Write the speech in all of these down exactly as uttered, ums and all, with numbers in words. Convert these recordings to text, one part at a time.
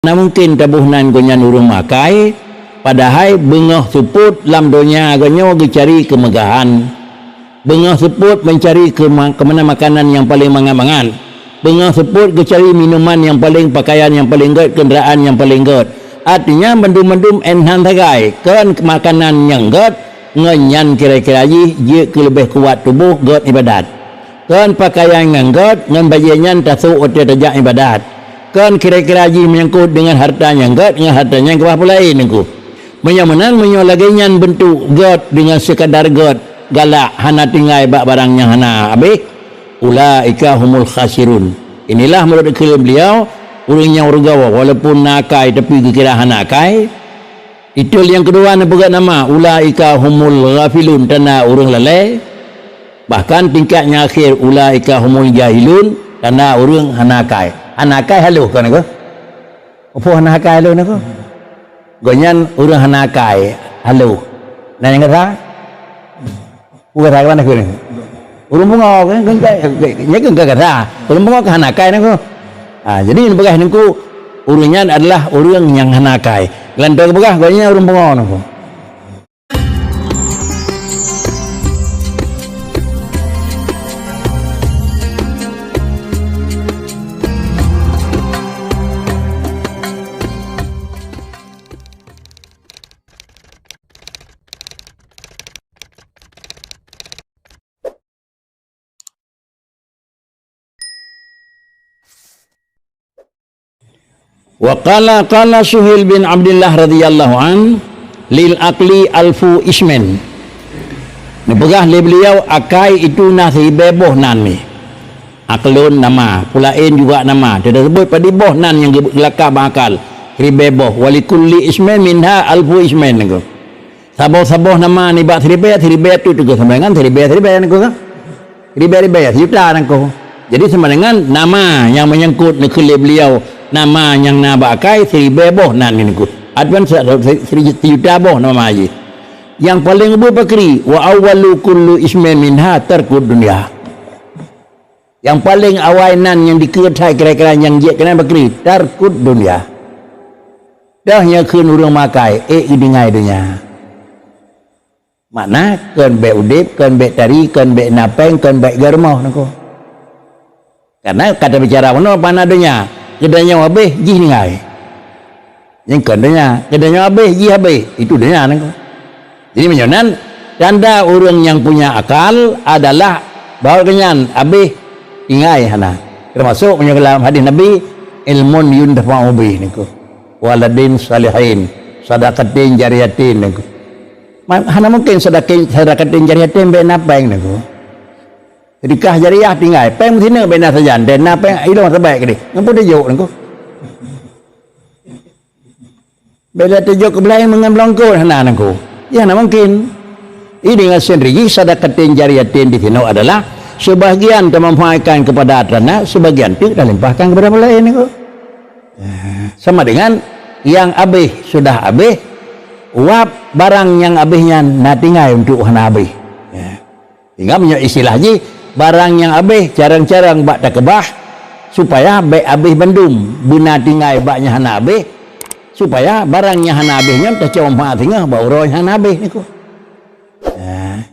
Hana mungken taboh nan gobnyan ureuëng makai, padahai beungoh seupôt lam donya geutanyoe geucari keumeugahan. Beungoh seupôt meucari keuma-, keumanö makanan nyang paleng mangat-mangat. Beungoh seupôt geucari minuman nyang paleng, pakaian nyang paleng gét, keundaraan nyang paleng gét. Artinya, mandum-mandum 'oh nan sagai, kon makanan nyang gét, ngon nyan kira-kira jih jeuet keu leubeh kuat tuboh gét iébadat. Kon pakaian nyang gét ngon bajée nyan tasôk watée tajak iébadat. Kon kira-kira jih meunyangkot deungon hareuta nyang gét, ngon hareuta nyan keubah peulaén, Teungku. Meunyoe meunan, meunyoe lagée nyan beuntuk gét deungon seukadar gét, galak hana tinggai bak barang nyang hana abéh, ulaika humul khasirun. Inilah meunurot keureuen beuliau, ureuëng nyang rugoe, walaupun na akai tapi geukira hana akai. Titel nyang keudua neupeugah nama, ulaika humul ghafilun, tanda ureuëng lalée. Bahkan tingkat nyang akhé, ulaika humul jahilun, tanda ureuëng hana akai. Hana akai haloh kon, Teungku? Peue hana akai haloh, Teungku? Gobnyan ureuëng hana akai haloh. Na nyang gata? Peue gata, keu na kheun? Ureuëng pungo, kan? Kan, kan, nyan kan gata. Ureuëng pungo kan hana akai, Teungku. Ha, jadi neupeugah, Teungku, ureuëng nyan adalah ureuëng nyang hana akai. Lantô geupeugah, gobnyan ureuëng pungo, Teungku. Wa qala, qala Suhail bin Abdillah radhiyallahu an, "Lil aqli alfu ismin." Neupeugah lé beuliau, akai itu na siribée boh nan nyan. Aqlun nama, peulaén juga nama. Teuseubut padum boh nan nyang geu-, geulakab bak akal. Siribée boh. "Wa likulli ismin minha alfu ismin," Teungku. Saboh-saboh nama nibak siribée, siribée tu, Teungku, sama dengan siribée, siribée, Teungku, kan? Ribée-ribée, sejuta, Teungku. Jadi, sama dengan nama nyang meunyangkot neukheun lé beuliau, nama nyang na bak akai, siribée boh nan, Teungku. Ataupun se-, se-, se-, sejuta boh nama jih. Nyang paleng ubit pakri, wa awwalu kullu ismin minha tarkud dunya. Nyang paleng awai nan nyang dikeue that kira-kira nyang jeuet keunan pakri, tarkud dunya. Dah nyan kheun ureuëng makai, ék geutinggai donya. Makna, kon bék udeb, kon bék tari, kon bék na péng, kon bék geurumoh, Teungku. Karena ka tabicara meunoe, mana donya, geutanyoe habéh, jih tinggai. Nyang kon donya, geutanyoe habéh, jih habéh, itu donya, Teungku. Jadi, meunyoe nan, tanda ureuëng nyang punya akal adalah bahwa geuhnyan habéh, tinggai hana. Teumasok meunyoe dalam hadis Nabi, ilmun yuntafa'u bih, Teungku. Waladin salihin, sadaqatin jariyatin, Teungku. Ma-, hana mungken sadaqatin, sadaqatin jariyatin bék na péng, Teungku. Sedekah jariah tinggai, péng meusineuk bék na sajan, dan na péng ilong sabai keudeh. Ngon peue teujok, Teungku? Bék na teujok keu beulaén meungon beulongkot, hana, Teungku. Ya, hana mungken. Jadi, dengan sendiri, sadaqatin jariyatin di sinoe adalah sebahagian tamanfaatkan kepada harta na, sebahagian teuk talimpahkan kepada beulaén, Teungku. Sama dengan nyang habéh sudah habéh, wab barang nyang habéh nyan na tinggai untuk hana habéh. Ya. Sehingga meunyoe istilah jih, barang nyang habéh carong-carong bak takeubah, supaya bék habéh bandum, beuna tinggai bak nyang hana habéh, supaya barang nyang hana habéh nyan tacok manfaat singoh bak uroe nyang hana habéh, Teungku. Ya.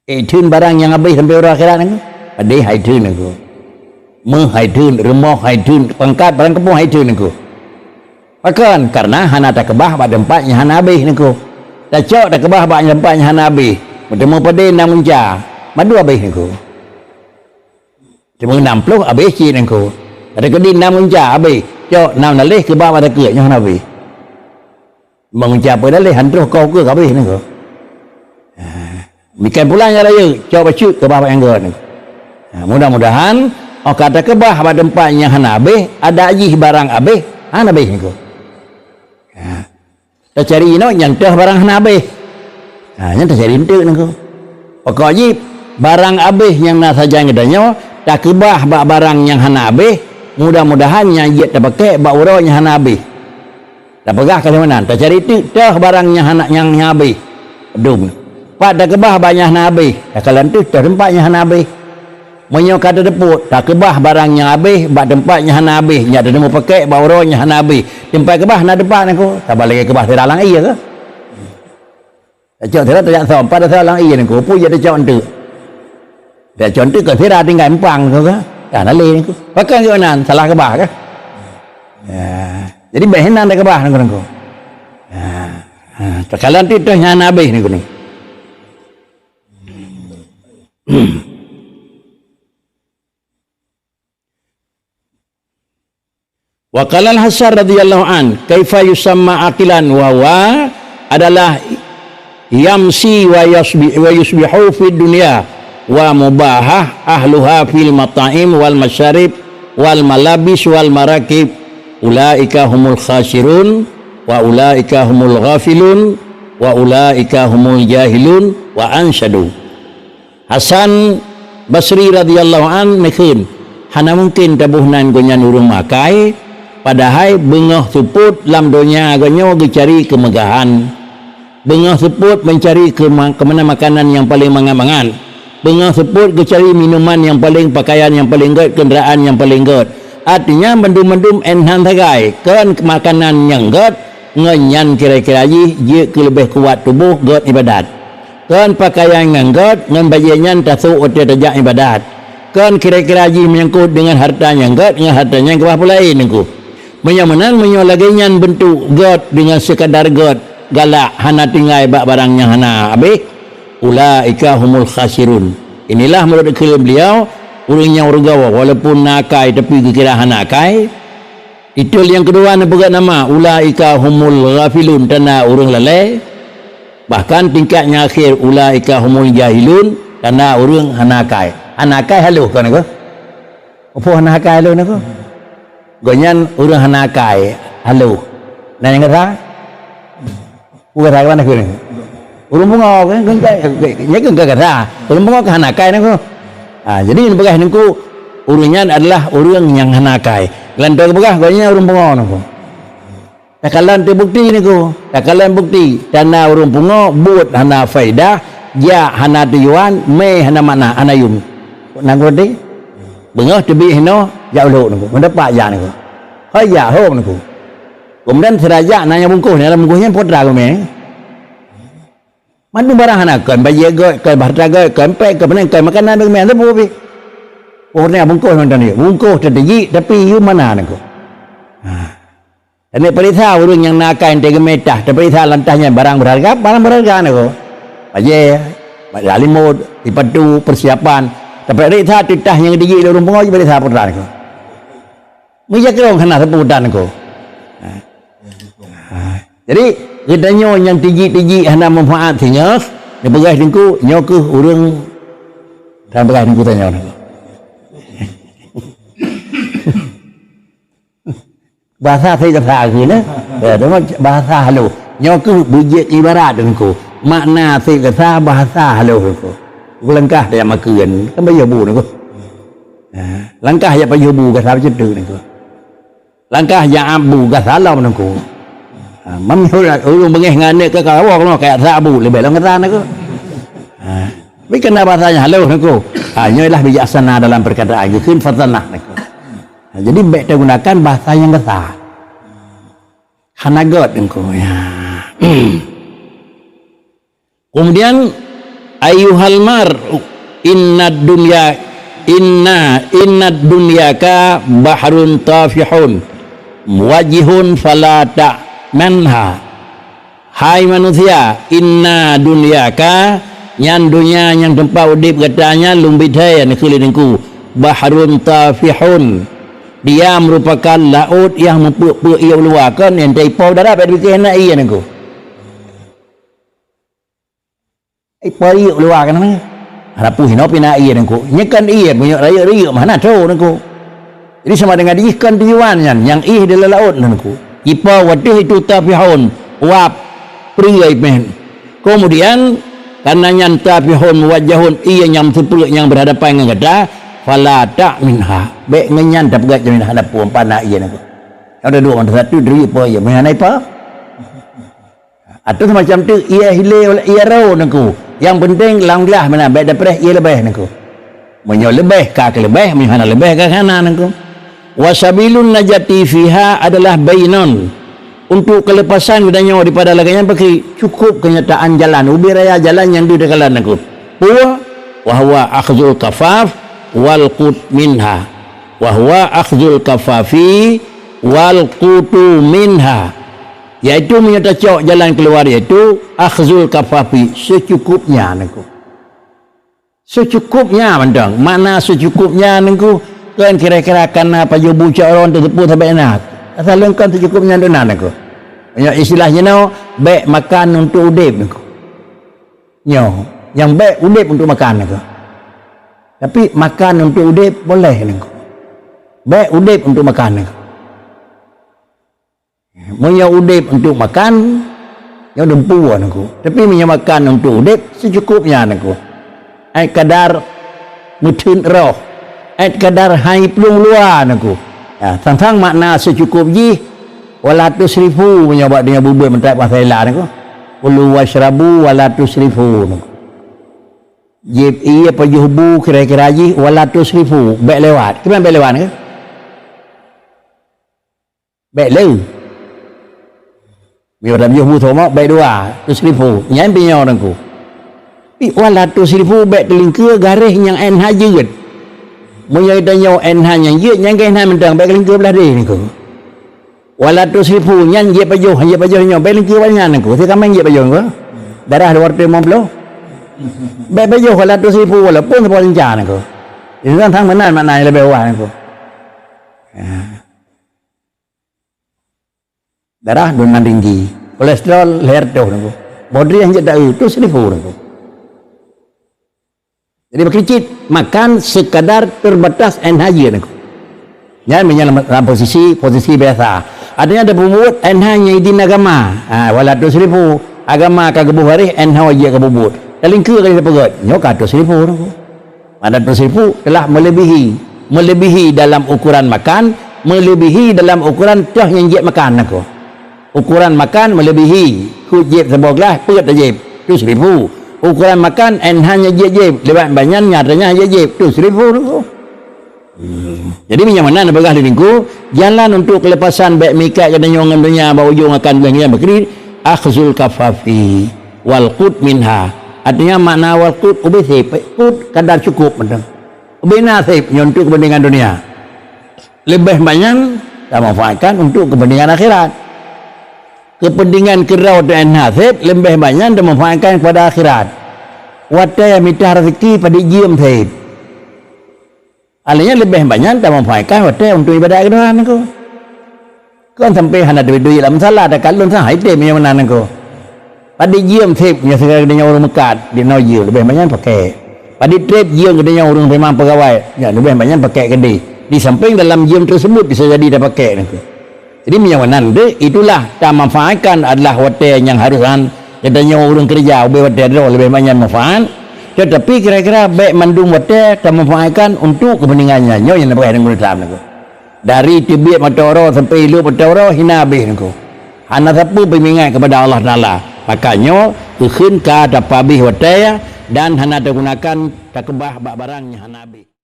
Ék theun barang nyang habéh sampoe uroe akhirat, Teungku? Padé hai theun, Teungku. Méuh hai theun, rumoh hai theun, pangkat barang kapeue hai theun, Teungku. Pakon? Karena hana takeubah bak teumpat nyang hana habéh, Teungku. Tacok takeubah bak teumpat nyang hana habéh. Meuteumé padé nam gunca, mandum habéh, Teungku. Teumé nam ploh habéh cit, Teungku. Ada keudeh nam gunca habéh. Cok nam laléh keubah bak takeuek nyoe hana habéh. Meungucap peue daleh, han troh kau keu kabeh nanggroe. Ha, mikan pulang nyang rayeuk, cok bacut keubah bak nyang gét. Ha, mudah-mudahan, oh ka takeubah bak teumpat nyang hana abeh, adak jih barang abeh, hana abeh nanggroe. Ha, tacari inoe nyang toh barang hana abeh. Ha, nyan tacari enteuk nanggroe. Pokok jih, barang abeh nyang na sajan geutanyoe, takeubah bak barang nyang hana abeh, mudah-mudahan nyang jeuet tapakék bak uroe nyang hana abeh. Tapeugah ka lheueh meunan, tacari teuk toh barang nyang hana, nyang, nyang abeh. Dum. Pat takeubah bak nyang hana abeh, takalon teuh toh teumpat nyang hana abeh. Meunyoe ka teuteupot, takeubah barang nyang habéh bak teumpat nyang hana habéh, nyak teuneuk pakèk bak uroe nyang hana habéh. Teumpat keubah na teumpat nyan ku, saban lagèe keubah sira lam ié keuh. Tacok sira tajak som, pada sira lam ié nyan ku, peue jeuet tacok eunteuk. Tacok eunteuk keu sira tinggai empang nyan ku keuh. Ka na lé nyan ku. Pakon geuh nan, salah keubah keuh. Ya. Jadi bèk hinan takeubah nyan ku, nyan ku. Ya. Ha, takalon teuh nyan hana habéh nyan ku nyan. Wa qala Al-Hasan radhiyallahu an, "Kaifa yusamma aqilan wa huwa adalah yamsi wa yusbi-, wa yusbihu fid dunya wa mubahah ahluha fil mata'im wal masyarib wal malabis wal marakib. Ulaika humul khasirun wa ulaika humul ghafilun wa ulaika humul jahilun wa ansyadu." Hasan Basri radhiyallahu an neukheun, "Hana mungken taboh nan gobnyan ureuëng makai, padahai beungoh seupôt lam donya geuh nyoe geucari keumeugahan. Beungoh seupôt meucari keuma-, keumeuna makanan nyang paleng mangat-mangat. Beungoh seupôt geucari minuman nyang paleng, pakaian nyang paleng gét, keundaraan nyang paleng gét. Artinya, mandum-mandum 'oh nan sagai, kon makanan nyang gét, ngon nyan kira-kira jih jeuet keu leubeh kuat tuboh gét ibadat. Kon pakaian nyang gét ngon bajée nyan tasôk watée tajak ibadat. Kon kira-kira jih meunyangkot deungon hareuta nyang gét, ngon hareuta nyan keubah peue laén nyan ku. Meunyoe meunan, meunyoe lagée nyan beuntuk gét deungon seukadar gét, galak hana tinggai bak barang nyang hana habéh, ulaika humul khasirun. Inilah meunurot kheun beliau, ureuëng nyang rugoe, walaupun na akai tapi geukira hana akai. Titel nyang keudua neupeugah nama, ulaika humul ghafilun, tanda ureuëng lalée. Bahkan tingkat nyang akhé, ulaika humul jahilun, tanda ureuëng hana akai. Hana akai haloh kon nyan ku. Peue hana akai haloh nyan ku? Gobnyan ureuëng hana akai haloh. Na nyang gata? Peue gata keuban kheun? Ureuëng pungo keuh, keuh, keuh, nyan keuh gata. Ureuëng pungo keuh hana akai nyan ku. Ha, jadi neupeugah nyan ku, ureuëng nyan adalah ureuëng nyang hana akai. Lantô geupeugah gobnyan ureuëng pungo nyan ku. Takalon teubukti nyan ku. Takalon bukti. Tanda ureuëng pungo, buet hana faedah, jak hana tujuan, mé hana makna, hana yum. Nang ku roti? Beungoh teubiet hinoe, jak u lhok nyan ku. Meudapat jak nyan ku. Hai jak hom nyan ku. Keumudian sira jak na nyang bungkôh, na lam bungkôh nyan peue teuma geumé. Mandum barang hana, kon bajée gét, kon hareuta gét, kon péng, kon peunan, kon makanan, kon meunan, teupeu pih. Ureuëng bungkôh ngon tanyoe, bungkôh teutijik, tapi yum mana nyan ku. Ha. Tanyoe peuriksa ureuëng nyang na akai teuh geumé tah, tapeuriksa lam tah nyan barang beurharga, barang beurharga nyan ku. Bajée, bajée limot, sipatu, peusiapan. Tapeuriksa teuh tah nyang tijik lé ureuëng pungo, peuriksa peue teuma nyan ku. Meujakrong hana sapeue tan nyan ku. Ha. Ha. Jadi, geutanyoe nyang tijik-tijik hana manfaat singoh, neupeugah teungku, nyoe keuh ureuëng, dan peugah teungku tanyoe. Bahasa sép gata keuh na. Ya, teuma bahasa haloh. Nyoe keuh beujeuet ibarat teungku. Makna sép gata bahasa haloh teungku. Langkah tajak makheun, kan pajoh bu teungku. Ha, langkah jak pajoh bu gata bacut teungku. Langkah jak ap bu gata lom teungku. Ha, meunyoe ureuëng beungéh ngon aneuk keu kawoe keunoe kajak ap bu leubeh lom gata teungku. Ha, tapi keunan bahasa nyang haloh teungku. Ha, nyoe ialah bijaksana dalam perkataan, geukheun fatanah teungku. Ha, jadi bék tagunakan bahasa nyang gata. Hana gét teungku. Ya. Kemudian, "Ayyuhal mar, innad dunya, inna, innad dunya ka bahrun tafihun, wajihun fala ta'manha." Hai manusia, inna dunya ka, nyan donya nyang teumpat udeb gata nyan lôn bit hai, neukheun lé teungku, bahrun tafihun. Dia merupakan laôt nyang meupeuek-peuek ié u luwa, kon nyang taipo darat, bék dipike na ié teungku. Ipo ié u luwa keunan. Hana peue hinoe pih na ié teungku. Nyoe kan ié, meunyoe rayeuk-rayeuk mah hana tho teungku. Jadi sama dengan jih kon tujuan nyan, nyang ié di laôt teungku. Ipo watèe itu tafihun, uap, peureugai pih. Kemudian, karena nyan tafihun muwajjahun, ié nyang seupeureuet nyang berhadapan ngon gata, fala ta'manha. Bék ngon nyan tapeugah jamin hana peue, pan na ié teungku. Ada dua, ada satu, dua, ipo ié, meuhana ipo. Atau semacam tu, ié hilé, ié rô teungku. Yang penting lam glah meunan, bék tapreh ié leubeh teungku. Meunyoe leubeh ka keuleubeh, meunyoe hana leubeh ka hana nangku. Wasabilun najati fiha adalah bainon. Untuk kelepasan geutanyoe daripada lagée nyan pakri cukup kenyataan jalan, ubé raya jalan nyang deuh teukalan nangku. Peue? Wa huwa akhzul kafaf wal qut minha. Wa huwa akhzul kafafi wal qutu minha. Yaitu meunyoe tacok jalan keuluwa yaitu akhzul kafafi, seucukupnya nangku. Seucukupnya mantong. Makna seucukupnya nangku, kon kira-kira kana pajoh bu cok ron teupeu sabe na. Asal leungkon seucukupnya tu na nangku. Meunyoe istilah jinoe, bék makan untuk udeb nangku. Nyoe, nyang bék udeb untuk makan nangku. Tapi makan untuk udeb boleh nangku. Bék udeb untuk makan nangku. Meunyoe udeb untuk makan, nyoe dumpeue nangku. Tapi meunyoe makan untuk udeb, seucukupnya nangku. Ai kadar meuteun roh, ai kadar hai plueng luwa nangku. Ya, sang-sang makna seucukup jih, wala tusrifu meunyoe bak donya bubuet meutat masa ila nangku. Kulu wasyrabu wala tusrifu nangku. Jieb ie pajoh bu kira-kira jih wala tusrifu, bék lewat. Kiban bék lewat nangku? Bék le. Meunyoe dak yoh bu somok, bék dua, tusrifu. Nyan pih nyoe nangku. Pi wala tusrifu bék teulingkeue garéh nyang N H jeuet. Meunyoe tanyoe N H nyang jeuet, nyan garéh na mantong bék teulingkeue blah deh nangku. Wala tusrifu nyan jieb pajoh, jieb pajoh nyoe bék teulingkeue banyak nangku. Sikameng jieb pajoh nangku. Darah dua ratus lima puluh. Bék pajoh wala tusrifu walaupun saboh lenca nangku. Itu kan sang meunan makna nyang leubeh wah nangku. Ya. Darah dua nan tinggi, kolesterol lhèe reutôh nangku. Bodriah jeuet taeu, tusrifu nangku. Jadi bakri cit makan sekadar terbatas N H jeuet nangku. Nyan meunyoe lam, lam posisi, posisi biasa. Artinya ada peubuet N H nyang idin agama. Ha, wala tusrifu, agama ka geuboh garéh, N H jeuet ka peubuet. Talingkeue ka dipeugöt, nyoe ka tusrifu nangku. Pada tusrifu telah melebihi, melebihi dalam ukuran makan, melebihi dalam ukuran toh nyang jieb makan nangku. Ukuran makan melebihi, keu jieb saboh glah, peuet jieb, tusrifu. Ukuran makan N H nyang jieb-jieb, lewat banyan nyatanya jieb-jieb, tusrifu nangku. Hmm. Jadi meunyoe meunan peugah lé nangku, jalan untuk kelepasan bék meuikat geutanyoe ngon donya bak ujong akan lheueh nyan bakri, akhzul kafafi. Wal qut minha. Artinya makna wal qut, ubé sép, qut kadar cukup mantong. Ubé na sép nyoe untuk kepentingan dunia. Leubeh banyak tamanfaatkan untuk kepentingan akhirat. Kepentingan keudroe teuh N H sép, leubeh banyak tamanfaatkan kepada akhirat. Watée mita rezeki padit jeuem sép. Alèh nyan leubeh banyak tamanfaatkan watée untuk ibadat keu Tuhan nangku. Kon sampai hana teubiet duit lam musala, takalon sah item nyang meunan nangku. Padit jeuem sép nyang sira geutanyoe ureuëng meukat, di noe jeuem leubeh banyak pakai. Padit trép jeuem geutanyoe ureuëng memang pegawai, nyan leubeh banyak pakai keudeh. Di samping dalam jeuem tersebut bisa jadi tapakai nangku. Jadi meunyoe meunan deh, itulah tamanfaatkan adalah watée nyang harôh nyan geutanyoe ureuëng keureuja ubé watée droe leubeh banyak manfaat. Teutapi kira-kira bék mandum watée tamanfaatkan untuk kepentingan nyan. Nyoe nyang neupeugah ureuëng Islam nangku. Dari teubiet mata uroe sampai ilop mata uroe hina habéh nangku. Hana sapeue peuingat kepada Allah Taala. Maka nyoe keuheun ka tapeuhabéh watée dan hana tagunakan takeubah bak barang nyang hana habéh.